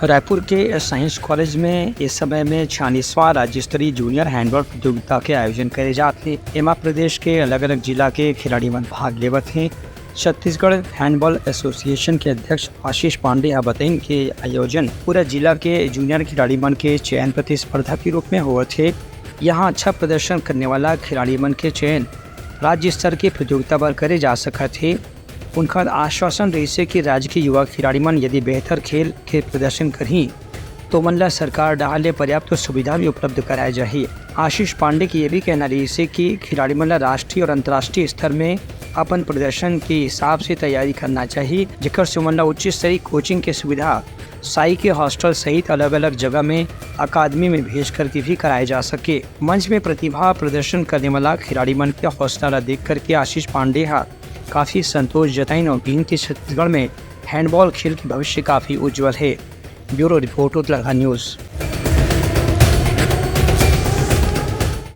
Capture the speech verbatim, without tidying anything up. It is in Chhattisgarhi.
रायपुर के साइंस कॉलेज में इस समय में छियालीसवाँ राज्य स्तरीय जूनियर हैंडबॉल प्रतियोगिता के आयोजन करे जात हे। एमा प्रदेश के अलग-अलग जिला के खिलाड़ी मन भाग लेवत हे। छत्तीसगढ़ हैंडबॉल एसोसिएशन के अध्यक्ष आशीष पांडे ह बतइन के आयोजन पूरा जिला के जूनियर खिलाड़ी मन के चयन प्रतिस्पर्धा के रूप में होवत हे। यहाँ अच्छा प्रदर्शन करने वाला खिलाड़ी मन के चयन राज्य स्तर के प्रतियोगिता बर करे जा सकत हे। उनकर आश्वासन रहिसे कि राज्य के युवा खिलाड़ी मन यदि बेहतर खेल के प्रदर्शन करही, तो मन ला सरकार डहार ले पर्याप्त सुविधा भी उपलब्ध कराए जाही। आशीष पांडे के ये भी कहना रहिसे कि खिलाड़ी मन ला राष्ट्रीय और अंतर्राष्ट्रीय स्तर में अपन प्रदर्शन के हिसाब से तैयारी करना चाहिए, जेकर से मन ला उच्च स्तरीय कोचिंग के सुविधा, साई के हॉस्टल सहित अलग-अलग जगह में अकादमी में भेज करके भी कराए जा सके। मंच में प्रतिभा प्रदर्शन करने वाला खिलाड़ी मन के हौसला ला देख करके आशीष पांडे हा काफी संतोष जताइन और कहिन कि छत्तीसगढ़ में हैंडबॉल खेल के भविष्य काफी उज्जवल हे। Bureau report, Utlangha news.